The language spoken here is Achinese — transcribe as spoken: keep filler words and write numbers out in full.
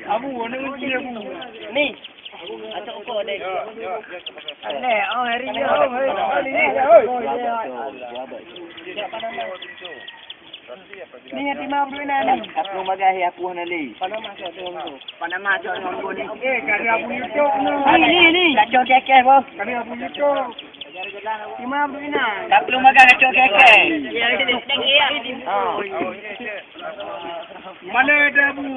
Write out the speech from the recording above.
Abu, aneuk kecil, Abu. Ni. Acok uko deh. Ni, oh, hari ni, oh, hari ni. Ni, lima puluh enam ni. Aku magai aku hana lé. Panama cok dengan tu. Panama cok dengan tu ni. Eh, kali Abu YouTube ni. Ni, ni, ni. Kacau kekeh, bos. Kali Abu YouTube. Lima puluh enam. Tak perlu makan kacau kekeh. Ya, ya, ya. Ha. Mana ada Abu?